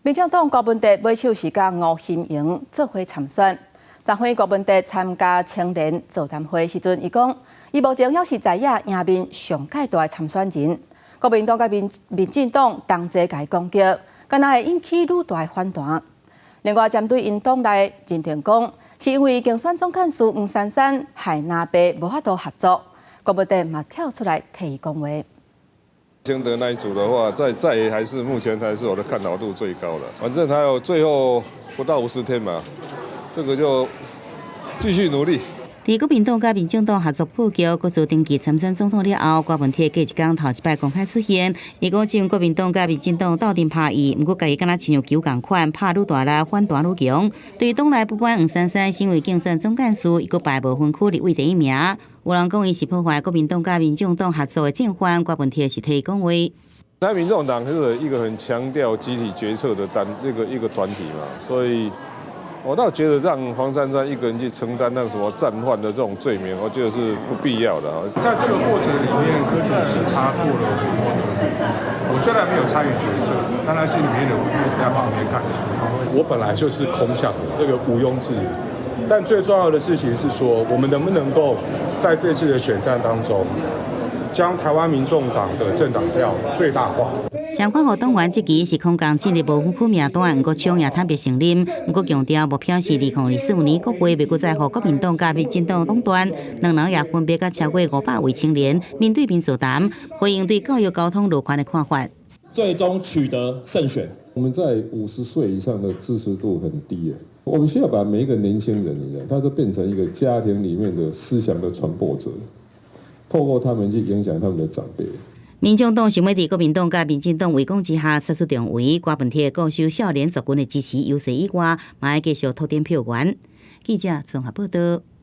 民眾黨郭文哲尾手是佮吳欣盈做伙參選。昨昏郭文哲參加青年座談會時陣，伊講，伊目前猶是在野贏面上蓋大的參選人。國民黨佮民進黨同齊共伊攻擊，敢若會引起愈大的反彈。另外，針對𪜶黨內認定講，是因為競選總幹事黃珊珊害藍白無法度合作，郭文哲嘛跳出來替伊講話。清德那一組的話，在還是目前才是我的看好度最高的。反正還有最後不到50天嘛，這個就繼續努力。佇國民黨佮民進黨合作破局，各自登記參選總統了後，郭文鐵隔一工頭一擺公開出現。伊講，儘國民黨佮民進黨鬥陣拍伊，毋過家己敢若親像球仝款，拍愈大力，反彈愈強。對黨內不滿黃珊珊身為競選總幹事，伊閣排無分區立委第一名。有人講伊是破壞國民黨佮民進黨合作的正犯，郭文鐵是替伊講話。台民眾黨是一個很強調集體決策的單一個一個團體嘛，所以我倒覺得讓黃珊珊一個人去承擔那個什麼戰犯的這種罪名，我覺得是不必要的。在這個過程裡面，柯主席他做了很多的努力。我雖然沒有參與決策，但他心裡面的苦在旁邊看得出來。我本來就是空降的，這個毋庸置疑。但最重要的事情是說，我們能不能夠在這次的選戰當中，將台灣民眾黨的政黨票最大化。相關予黨員質疑是空降進入無分區名單，黃國昌也坦白承認，毋過強調目標是2024年國會袂閣再予國民黨佮民進黨壟斷，兩人也分別佮超過500位青年面對面座談，回應對教育、交通、路權的看法。最終取得勝選。我們在50歲以上的支持度很低，我們需要把每一個年輕人，你知道，他都變成一個家庭裡面的思想的傳播者，透過他們去影響他們的長輩。民眾黨想欲佇國民黨佮民進黨圍攻之下殺出重圍，郭文鐵固守少年族群的支持優勢以外，嘛愛繼續拓展票源。記者綜合報道。